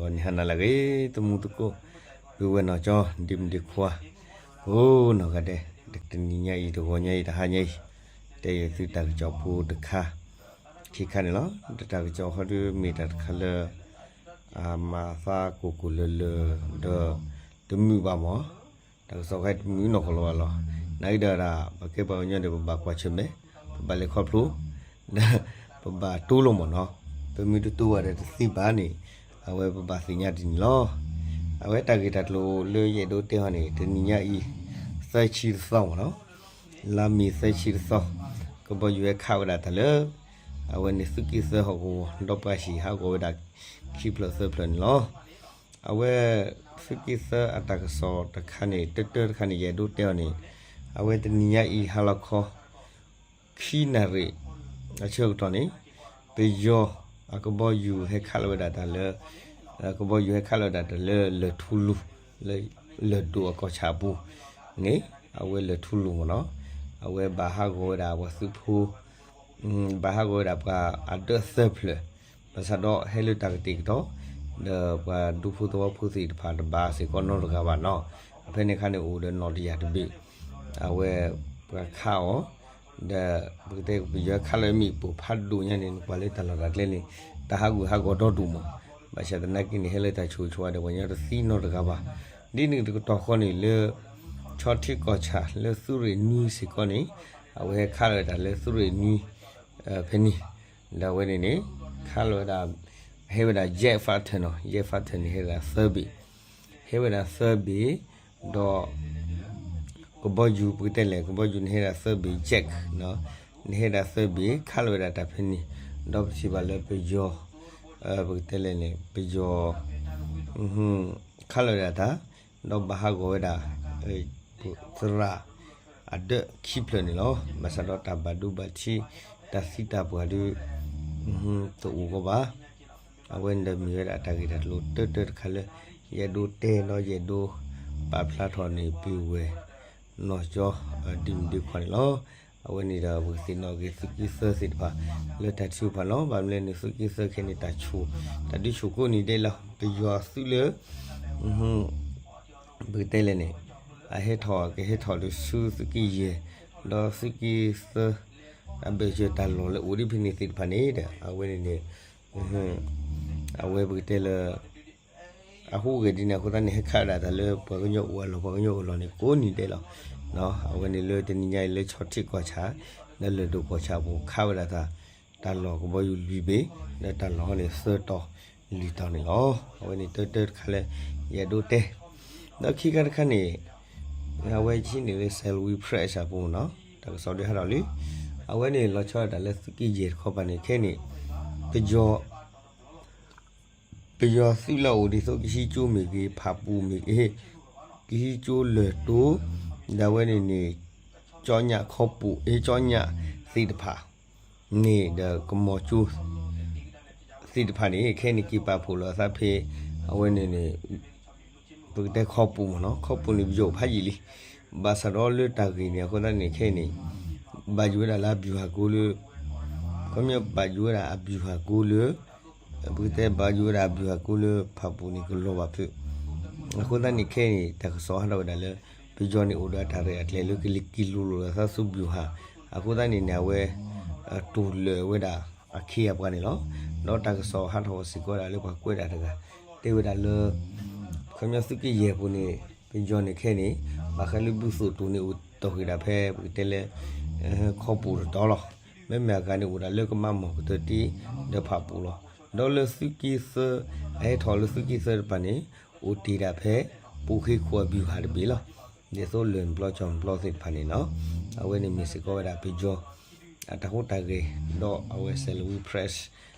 ဂီၤန့ၣ်ဟါနၤလၢအဂ့ၤ သမူသကိး ပုၢ်ဝဲၢ်နီၢ်ကၠီ ဒ့မုၣ်ဒ့ခွါ ကိးနီၢ်ဂၤဒဲး, တနံၤညါအံၤ တဂီၤညါအံၤ တဟါညါအံၤ တဲယသုတၢ်ကစီၣ်ဖိတခါ ခံခါန့ၣ်လီၤ. တၢ်ကစီၣ်ဃီဒုးမ့ၢ်တၢ်တခါလၢ အမၤသးကိၢ်ကိၢ်လၢၤလၢၤ ဒီးတမုာ်ဘၣ်မး တၢ်ကစီၣ်ခဲအံၤတမုာ်နီၢ်ကီၢ်လီၤဘၣ်လီၤ. နာ်က့ဒီးဒၣ် ပှၤကဲပှၤကညီဒီး ပဘၣ်ကွၢ်ဆၢၣ်မဲာ်, ပဘၣ်လဲၤခီဖျိ, ဒီးပဘၣ်တိလိၤမးနီၤ. ပမ့ၢ်တတိဘၣ်ဒီးတသ့ဘၣ်န့ၣ် အဝဲပဘၣ်သ့ၣ်ညါဒ်န့ၣ်လီၤ. အဝဲတၢ်ဂ့ၢ်တၢ်ကျိၤလၢယအဲၣ်ဒိးတဲအီၤန့ၣ် တနံၤညါအံၤ သၢဆံတသီမးနီၤ, လါမ့ၤသၢဆံတသီ, ကဘီယူၤဟဲခးဝဲဒၣ်တၢ်လၢ အဝဲန့ၣ်သုးက့သၢဟီၣ်ကဝီၤ ဒီးပှၤဟံၣ်ဟးဂီၤဝဲဒၣ် ခံဖျၢၣ်သၢဖျၢၣ်န့ၣ်လီၤ. အဝဲ သုးက့သၢအတၢ်ကစီၣ်တခါန့ၣ် တၢတၢတခါန့ၣ် ယအဲၣ်ဒိးတဲအီၤန့ၣ် အဝဲတနံၤညါအံၤ ဟါလီၤခီ ခံနၣ်ရံၣ် အဆၢကတီၢ်န့ၣ် ပယီၤအကဘီယူၤဟဲခးလီၤဝဲဒၣ်တၢ်လၢ ကဘီယူၤဟဲခးလီၤဝဲဒၣ်တၢ်လၢလၢၢ်ထူလူၢ် လၢၢ်ဒိၣ်အကီၢ်ဆၣ်အပူၤန့ၣ် အဝဲလၢၢ်ထူလူၢ်မးနီၤ, အဝဲဘၣ်ဟးဂီၤဝဲဒၣ်ပှၤသုးဖိ ဘၣ်ဟးဂီၤဝဲဒၣ်ပှၤအဒၢးသၢဖျၢၣ်, ဘၣ်ဆၣ်ဒီးဟဲလၢတၢ်ကတဲာ်ကတီၤ ဒီးပှၤဒူဖိသဝီဖိသ့ၣ်တဖၣ်တဘၣ်စ့ၢ်ကီးနီတဂၤဘၣ်နီၤ, အဖဲန့ၣ်အခါန့ၣ်အိၣ်ဒီးနီၣ်တယၢ်တဘ့ၣ် အဝဲပှၤခးအီၤ ဒီးပကတဲပယီၤခးလီၤမ့ၣ်ပိၢ်ဖးဒိၣ်ညါန့ၣ် နကွၢ်လၢတၢ်လီၢ်တၢ်ကျဲန့ၣ် တၢ်ဟးဂူာ်ဟးဂီၤဒီဒိၣ်မး, ဘၣ်ဆၣ်သနာ်က့န့ၣ် ဟဲလၢတၢ်ဆိၣ်ဂ့ၤဆိၣ်ဝါဒီးပှၤကညီတသံနီတဂၤဘၣ်, ဒ်န့ၣ်တကတီၢ်ဃီန့ၣ်လၢ ဆီထံကီၢ်ဆၣ်လၢသုးရ့ၣ်နွံစ့ၢ်ကီးန့ၣ် အဝဲဟဲခးလီၤဝဲဒၣ်လၢသုးရ့ၣ်နွံ ဖဲန့ၣ်, ဒီးအဝဲန့ၣ်န့ၣ် ခးလီၤဝဲဒၣ် ဟဲဝဲဒၣ် jet fighter နီၤ, jet fighter န့ၣ် ဟဲဝဲဒၣ်သၢဘ့ၣ်, ဟဲဝဲဒၣ်သၢဘ့ၣ်, ဒီး ကဘီယူၤပကတဲလဲၣ် ကဘီယူၤန့ၣ်ဟဲဒၣ်သၢဘ့ၣ် jet န့ၣ်ဟဲဒၣ်သၢဘ့ၣ် ခးလီၤဝဲဒၣ်တၢ်ဖဲန့ၣ်, ဒီးပထံၣ်ဘၣ်လၢပယီၤ ပကတဲလဲၣ်န့ၣ် ပယီၤ ခးလီၤဝဲဒၣ်တၢ်, ဒီးဘၣ်ဟးဂီၤဝဲဒၣ် သရၣ် အဒၢးခံဖျၢၣ်န့ၣ်လီၤ. ဘၣ်ဆၣ်ဒီးတၢ်ဘၣ်ဒိဘၣ်ထံး တၢ်သံတၢ်ပှၢ်ဒီး တအိၣ်ကီးဘၣ်. အဝဲန့ၣ်ဒီးမ့ၢ်ဝဲဒၣ်တၢ်ဂ့ၢ်တၢ်ကျိၤတၢတၢတခါလၢ ယအဲၣ်ဒိးတဲဒီးယအဲၣ်ဒိးပာ်ဖျါထီၣ်န့ၣ် ပုၢ်ဝဲၢ်နီၢ်ကၠီ ဒ့မုၣ်ဒ့ခွါန့ၣ်လီၤ. အဝဲန့ၣ်ဒီးပကသ့ၣ်နီၣ်က့ၤသုးက့သၢသ့ၣ်တဖၣ် လၢတၢ်ထုကဖၣ်လီၤ. ဘၣ်မနုၤလဲၣ်န့ၣ် သုးက့သၢခဲအံၤန့ၣ် တၢ်ဆိၣ် တၢ်ဒုးဆိၣ်ကိးနံၤဒဲးလီၤ. ပယီၤအသုးလၢ ပကတဲလဲၣ်န့ၣ် အဟဲထီၣ်ကဟဲထီၣ်လၢဆူသုးက့ယဲၢ် ဒီးသုးက့သၢ အဘၢၣ်စၢၤတၢ်လီၢ်လၢအိၣ်ဒံးဖဲန့ၣ်သ့ၣ်တဖၣ်န့ၣ်ဒီး အဝဲန့ၣ်န့ၣ် အဝဲပကတဲလၢ အဟူးဂဲၤဒ်န့ၣ်အဃိသတးန့ၣ် ဟဲခးဒၣ်တၢ်လၢပှၤကညီအိၣ်အလီၢ် ပှၤကညီအိၣ်လီၢ်န့ၣ် ကိးနံၤဒဲးလီၤ. အဝဲန့ၣ်လၢတနံၤညါအံၤလၢဆီထံကီၢ်ဆၣ် လၢလၢၢ်ဒိၣ်ကီၢ်ဆၣ်အပူၤ ခးဝဲဒၣ်တၢ် တၢ်လီၢ်ကဘီယူၤလွံၢ်ဘ့ၣ် ဒီးတၢ်လီၢ်ဟီန့ၣ်သၢတီၤလွံၢ်တီၤန့ၣ်လီၤ. အဝဲန့ၣ်တၢတၢတခါလၢ ယအဲၣ်ဒိးတဲ ဒီးခံခါတခါန့ၣ် အဝဲဆံးန့ၣ်လၢ Salween Press အပူၤနီၤ တၢ်ကစီၣ်ဒုးဟးထီၣ်လံ အဝဲန့ၣ်လီၤဆီဒၣ်တၢ်လၢသုးက့ယဲၢ်တခီပၤန့ၣ် ခဲအံၤန့ၣ် ပယီၤ ပယီၤသုးလၢအအိၣ်ဒ်သိးကဟံးကၠိမ့ၢ်ဂ့ၤ ဖၣ်ပူၤမ့ၢ်ဂ့ၤ ကဟံးကၠိလၢၢ်တိ ဒီးအဝဲန့ၣ်န့ၣ် ကၠီညၣ်ခီပူၤ အ့ ကၠီညၣ်သ့ၣ်တဖၣ် န့ၣ်ဒီးကမီၤကၠိ သ့ၣ်တဖၣ်န့ၣ် ခဲအံၤန့ၣ် က့ၤပာ်ဖှိၣ်လီၤအသးဖဲ အဝဲန့ၣ်န့ၣ် ပကတဲခီပူၤမ့ၢ်နီၤ ခီပူၤန့ၣ် ပယီၤဖးယံာ်လံ ဘၣ်ဆၣ်ဒီးလၢတၢ်ဂ့ၢ်န့ၣ် အဃိသတးန့ၣ် ခဲအံၤန့ၣ် ဘၣ်ယိၣ်ဝဲဒၣ်လၢအဗျူဟာကုန်းလၢ ခီပညီဘၣ်ယိၣ်ဝဲဒၣ်အဗျူဟာကုန်းလၢ ပကတဲဘၣ်ယိၣ်ဝဲဒၣ်အဗျူဟာကုန်းလၢ ဖၣ်ပူၤန့ၣ်ကလီၤဘၣ်ဖုး အဃိသတးန့ၣ် ခဲအံၤန့ၣ် တၢ်ကစီၣ်ဟးထီၣ်ဝဲဒၣ်လၢ ပယီၤန့ၣ်အိၣ်ဒီးအတၢ်ရဲၣ်အကျဲၤလၢကလံၤက့ၤလိၤလိၤလၢသးသူဗျူဟာ အဃိသတးန့ၣ်န့ၣ် အဝဲ တိၢ်လၢာ်ဝဲဒၣ်အခ့အပှၤန့ၣ်လီၤ. ဒီးတၢ်ကစီၣ်ဟးထီၣ်စ့ၢ်ကီးဒၣ်လၢပှၤကွဲးဒၣ်တဂၤ တဲဝဲဒၣ်လၢ ခီပညီသုးက့ယဲၢ်ပူၤန့ၣ် ပယီၤန့ၣ်ခဲအံၤန့ၣ် ဘၣ်ဃးလၢဘုသိၣ်တိၢ်န့ၣ်အိၣ်တီၢ်ဃ့ၢ်ဒၣ်ဖဲ ပကတဲလၢ ခီပူၤတတီၤလီၤ. မ့မ့ၢ်အဂၤန့ၣ်အိၣ်ဒၣ်လၢကမးမီၢ်ကတၢၢ်တ့ ဒီးဖၣ်ပူၤလီၤ. ဒီးလၢသုးက့သၢ အဟဲထီၣ်လၢသုးက့သၢတဖၣ်န့ၣ် အိၣ်တ့ၢ်ဒၣ်ဖဲ ပူၤခ့ခိၣ်အဗျူဟာတဘ့ၣ်လီၤ. ဒ်သိးလၢၢ်နပျီကၠီၣ်နပျီသ့ၣ်တဖၣ်န့ၣ်နီၤ အဝဲန့ၣ်မ့ၢ်စ့ၢ်ကီးဝဲဒၣ်ပယီၤ အတၢ်ဟူးတၢ်ဂဲၤ ဒီးအဝဲ Salween Press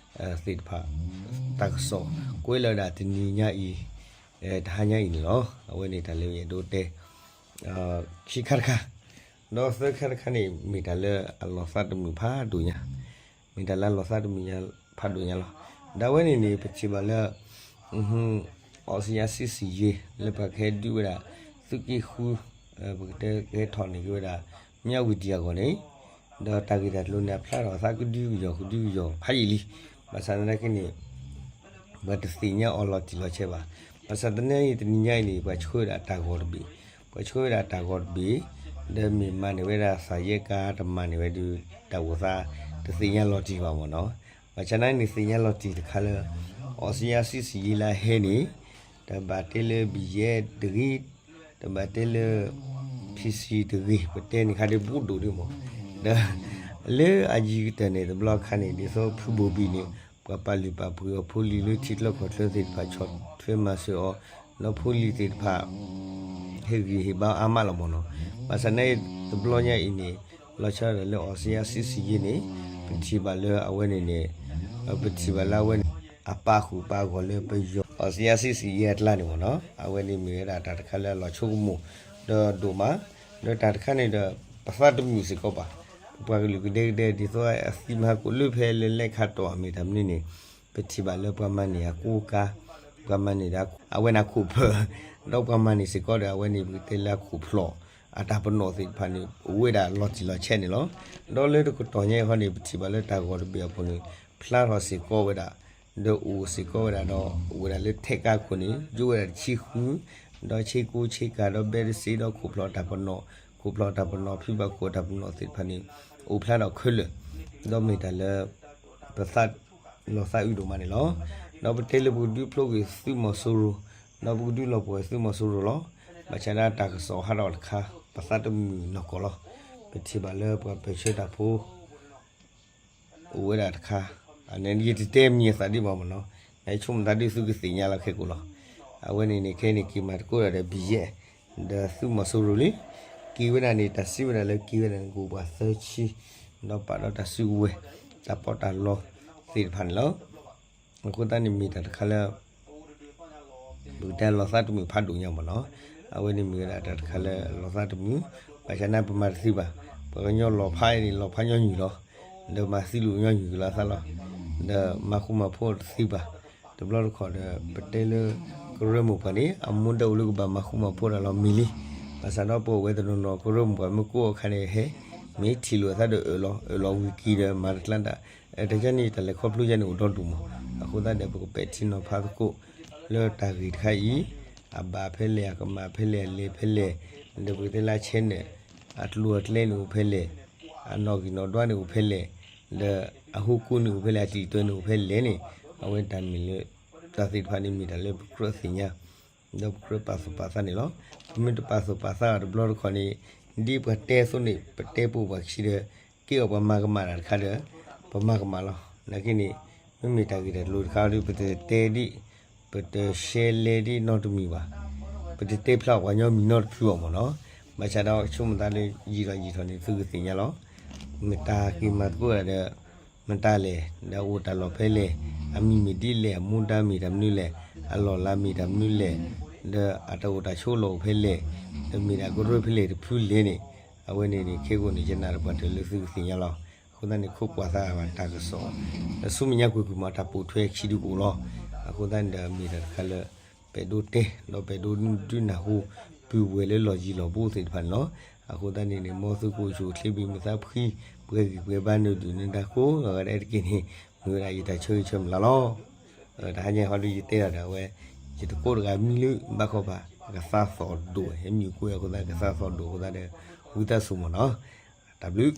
သ့ၣ်တဖၣ် တၢ်ကစီၣ် ကွဲးလီၤဝဲဒၣ်တနံၤညါအံၤ တဟါညါအံၤန့ၣ်လီၤ. အဝဲန့ၣ်တၢ်လၢယအဲၣ်ဒိးတဲ ခံခါတခါ ဒီးသၢခါတခါန့ၣ် မ့ၢ်တၢ်လၢအလီၤသးတမုာ်ဖးဒိၣ်ညါ မ့ၢ်တၢ်လၢအလီၤသးတမုာ်ညါဖးဒိၣ်ညါလီၤ. ဒီးအဝဲန့ၣ်န့ၣ် ပထံၣ်ဘၣ်လၢ အောင်ဇေယျစစ်ဆင်ရေး လၢပှၤကဟဲဒုးဝဲဒၣ် သုးက့ဃု ပကတဲကဟဲထီၣ်န့ၢ်က့ၤဝဲဒၣ် မြဝတီအဂီၢ်န့ၣ် ဒီးတၢ်ဂ့ၢ်တၢ်ကျိၤန့ၣ် အဖျါထီၣ်အသးကဒုကယီၢ်ကဒုကယီၢ်ဖးယံာ်လံ. ဘၣ်ဆၣ်သနာ်က့န့ၣ် ပှၤတသ့ၣ်ညါအီၤလီၤတံၢ်လီၤဆဲးဘၣ်. ဘၣ်ဆၣ်သနာ်က့ တနံၤညါအံၤန့ၣ် ပှၤဆှၢဝဲဒၣ်တၢ်ဂီၤတဘ့ၣ်, ပှၤဆှၢဝဲဒၣ်တၢ်ဂီၤတဘ့ၣ်, ဒီးမ့ၢ်မၤန့ၢ်ဝဲဒၣ်သးယဲၢ်ကါ တမၤန့ၢ်ဝဲဒုး တၢ်အိၣ်သး တသ့ၣ်ညါလီၤတံၢ်ဘၣ်မ့ၢ်နီၤ. ဘၣ်ဆၣ်သနာ်က့န့ၣ် သ့ၣ်ညါလီၤတံၢ်တခါလၢ အီစံယါစံဆံယ့လၢအဟဲန့ၣ် တဘၣ်တဲလၢဘံယဲၢ်တဂ့ၤ, တဘၣ်တဲလၢ ဖံဆံတဂ့ၤ, ပတဲန့ၣ်ခါဒ်ဘူးဒိၣ်ဒ်မ့ၢ်, ဒီး လၢအယံၤကတၢၢ်န့ၣ် တဘျီခါန့ၣ် ဒ်သိးဖုဘိၣ်ဘံၣ်န့ၣ် ပှၤပာ်လုၢ်ပာ်ပှ့ၤအီၤဖိလံၤလၢထံချၢကီၢ်ချၢသ့ၣ်တဖၣ် ဆီၣ်ထွဲမၤစၢၤအီၤ, ဒီးဖိလံၤသ့ၣ်တဖၣ် ဟ့ၣ်ဂံၢ်ဟ့ၣ်ဘါအါမးလီၤမ့ၢ်နီၤ. ဘၣ်ဆၣ်သနာ်က့ တဘျီညါအံၤန့ၣ် လီၤဆီဒၣ်တၢ်လၢအီစံယါစံဆံယ့န့ၣ် ပထံၣ်ဘၣ်လၢအဝဲန့ၣ်န့ၣ် ပထံၣ်ဘၣ်လၢအဝဲန့ၣ် အပာ်ဃုာ်ပာ်ဂီၢ်လၢပယီၤ အီစံယါစံဆံယ့အကျါန့ၣ်မ့ၢ်နီၤ. အဝဲန့ၣ်မ့ၢ်ဝဲဒၣ်တၢ်တခါလၢအလီၤဆိကမိၣ် ဒီးဒိၣ်မး, ဒီးတၢ်တခါန့ၣ်ဒီး ပသးတမုာ်စ့ၢ်ကီးဘၣ်. ပပှၤကလုာ်ကဒဲကဒဲ ဒ်သိးအသံမၤကိးလၢဖဲလၢလဲၣ်ခါတီၢ်အမ့ၢ်တၢ်မနုၤန့ၣ် ပထံၣ်ဘၣ်လၢပှၤမၤန့ၢ်အကူအကၤ, ပှၤမၤန့ၢ်ဒီးအဝဲန့ၣ်အခိၣ်ဖျီၣ်, ဒီးပှၤမၤန့ၢ်စ့ၢ်ကီးဒီး အဝဲန့ၣ်ပကတဲလၢအခိၣ်ဖျီၣ် အတၢ်ပနီၣ်သ့ၣ်တဖၣ်န့ၣ် အိၣ်ဝဲဒၣ်လီၤတံၢ်လီၤဆဲးန့ၣ်လီၤ. ဒီးလၢတကတီၢ်ညါအံၤဟီန့ၣ် ပထံၣ်ဘၣ်လၢတၢ်ဂီၤတဘ့ၣ်အပူၤန့ၣ် ဖျါထီၣ်စ့ၢ်ကီးဝဲဒၣ် ဒီးအိၣ်စ့ၢ်ကီးဝဲဒၣ်ဒီး အိၣ်ဝဲဒၣ်လၢထဲးကါခိၣ်န့ၣ် ယိးဝဲဒၣ်တဆံဃု, ဒီးဆ့ကိဆ့ကၤဒီးဘဲတစ့ဒီးခိၣ်ဖျီၣ်အတၢ်ပနီၣ်, ခိၣ်ဖျီၣ်အတၢ်ပနီၣ် ဖံဘၣ်ခိၣ်အတၢ်ပနီၣ်သ့ၣ်တဖၣ်န့ၣ် အိၣ်ဖျါထီၣ်ခဲလၢာ်, ဒီးမ့ၢ်တၢ်လၢ ပသးလီၤသးအုးဒိၣ်မးန့ၣ်လီၤ. ဒီးပတဲလၢပကဒုးဖျိကွံာ်သုးမီၤစိရိၤ, ဒီးပကဒုးလီၤပှီၢ်သုးမီၤစိရိၤလီၤ. ဘၣ်ဆၣ်ဒၣ်တၢ်ကစီၣ်ဟးထီၣ်တခါ ပသးတမုာ်နီၢ်ကီၢ်လီၤ. ပထံၣ်ဘၣ်လၢပှၤပၢၢ်ဆၢတၢ်ဖိ အိၣ်ဝဲဒၣ်တခါ, အန့ၣ်ယတတဲမံၤအသးဒ်ဘၣ်မ့ၢ်နီၤ, နဆိကမိၣ်သးဒ်သုကသ့ၣ်ညါလီၤခဲကိာ်လီၤ. အဝဲန့ၣ်န့ၣ် ခဲအံၤန့ၣ် က့ၤမၤသကိးတၢ်ဒီး ဘံၣ်ယဲၢ် ဒီးသုးမီၤစိရိၤလံ. က့ၤဝဲဒၣ်န့ၣ် တၢ်စံးဝဲဒၣ်လၢက့ၤဝဲဒၣ်န့ၣ် ကအိၣ်ပှၤသၢဆံ, ဒီးပာ်ဒီးတၢ်စုကဝဲၤ တၢ်ပီးတၢ်လီသ့ၣ်တဖၣ်န့ၣ်လီၤ. အဃိသတးန့ၣ်မ့ၢ်တၢ်တခါလၢ ပကတဲလီၤသးတမုာ်ဖးဒိၣ်ညါမ့ၢ်နီၤ. အဝဲန့ၣ်မ့ၢ်ဝဲဒၣ်တၢ်တခါလၢလီၤသးတမုာ်, ဘၣ်ဆၣ်န့ၣ်ပမၤတသ့ဘၣ်. ပှၤကညီလီၤဖးအံၤန့ၣ် လီၤဖးညီနုၢ်လီၤ. ဒီးမၤသံလိာ်ညီနုၢ်က့ၤလီၤသးလီၤ. ဒီးမၤဃူမၤဖိးတသ့ဘၣ်. တဘျီတခီၣ်ဒီး ပတဲလၢ ကရၢမိၢ်ပှၢ်န့ၣ် အမူဒါအိၣ်လၢကဘၣ်မၤဃူမၤဖိးတၢ်လီၤမ့ၢ်လံ. ဘၣ်ဆၣ်ဒီးပဝဲတနီၤနီၤ ကရၢမိၢ်ပှၢ်မ့ၢ်ကိးအခါန့ၣ်ဟဲ မ့ၢ်ထံၣ်လိာ်အသးဒီးအၢၣ်လီၤ အၢၣ်လီၤဝံၤက့ၤဒီးမၤတကျါဒၣ် တၢ်ကန့ၣ် တၢ်လဲၤခီဖျိယဲန့ၣ်အိၣ်ဒီဒူၣ်မး. အဃိသတးဒီး ပကပဲာ်ထံနီၤဖးသကိး လၢတၢ်ဂ့ၢ်တခါအံၤ အဘၣ်ဖဲလဲၣ် အကမၣ်ဖဲလဲၣ် အလဲၤဖဲလဲၣ်, ဒီးပကတဲလၢအဆဲနဲၣ် အကျိၤအကျဲန့ၣ်အိၣ်ဖဲလဲၣ်, အနီၣ်ဂံၢ်နီၣ်ဒွးန့ၣ်အိၣ်ဖဲလဲၣ်, ဒီးအဟိကူန့ၣ်အိၣ်ဖဲလဲၣ် အကျံၣ်တွဲန့ၣ်အိၣ်ဖဲလဲၣ်န့ၣ် အဝဲတၢ်မ့ၢ်လၢ တၢ်သ့ၣ်တဖၣ်န့ၣ်မ့ၢ်တၢ်လၢပကြၢးသ့ၣ်ညါ ဒီးပကြၢးပာ်သူၣ်ပာ်သးန့ၣ်လီၤ. ပမ့ၢ်တပာ်သူၣ်ပာ်သးဘၣ်တဘျီတခီၣ်န့ၣ် ဒ်ပှၤတဲအသိးန့ၣ် ပတဲပိာ်ပှၤခံဒီး ကဲအီၤပှၤမၤကမၣ်တၢ်တခါဒီး ပမၤကမၣ်လီၤ. နာ်က့န့ၣ် မ့မ့ၢ်တၢ်ဂ့ၢ်တၢ်ကျိၤတခါဒီး ပတတဲဒ် ပတရှဲလဲဒ်နီတမံၤဘၣ်. ပတတဲဖျါပှၤကညီမံၤနီတဖုအီၤမ့ၢ်နီၤ. ဘၣ်ဆၣ်ဒီးဆိကမိၣ်သးလၢယံာ်ထီၣ်ယံာ်ထီၣ်န့ၣ် သုကသ့ၣ်ညါလီၤ. မတၤက့ၤမၤသကိးတၢ်ဒီး မတၤလဲၣ်, ဒီးအိၣ်တၢ်လီၢ်ဖဲလဲၣ်, အမံၤမ့ၢ်ဒ်လဲၣ်, အမူဒါမ့ၢ်တၢ်မနုၤလဲၣ်, အလီၢ်လၤမ့ၢ်တၢ်မနုၤလဲၣ်, ဒီးအတၢ်အိၣ်တၢ်ဆိးလီၢ်အိၣ်ဖဲလဲၣ်, ဒီးမ့ၢ်ဒၣ်ကရၢဖဲလဲၣ်တဖုလဲၣ်န့ၣ် အဝဲန့ၣ်န့ၣ် ခဲကိာ်န့ၣ် ယနာ်ဒီးပှၤတၢၢ်လၢသုကသ့ၣ်ညါလီၤ. အဃိသတးန့ၣ် ခိးကွၢ်သးဘၣ်တၢ်ကစီၣ် ဒီးဆူမဲာ်ညါကွ့ၢ်ကွ့ၢ်မး တၢ်ပိာ်ထွဲခံဒုကအိၣ်လီၤ. အဃိသတးန့ၣ်ဒီးမ့ၢ်တၢ်တခါလၢ ပအဲၣ်ဒိးတဲ ဒီးပအဲၣ်ဒိးဒုးနၢ်ဟူ ပုၢ်ဝဲၢ်လၢလီၢ်ယံၤလီၢ်ဘူးသ့ၣ်တဖၣ်န့ၣ်လီၤ. အဃိသတးန့ၣ်န့ၣ် မ်သုကအိၣ်ဆူၣ်အိၣ်ချ့ ဘၣ်မုာ်သးဖှံ ပှဲၤဂံၢ်ပှဲၤဘါ နုာ်ဒုၣ်နုာ်ဒါကိးဂၤဒဲးတက့ၢ်န့ၣ် မ့ၢ်ဝဲဒၣ်ယတၢ်ဆၢဂ့ၤဆၢမုၢ်လၢ်လီၤ. တဟါညါဟီဒုးယတဲဒၣ်ဒီးအဝဲ ယတကိးတဂၤမံလၢဘၣ်ခီပၤ ကသးသီၣ်ဒိၣ် ဟဲမံၤကွဲအဃိသတး ကသးသီၣ်ဒိၣ်အဃိသတးဒီး ဝံသးစူၤမ့ၢ်နီၤ. တၢ်ဘျုး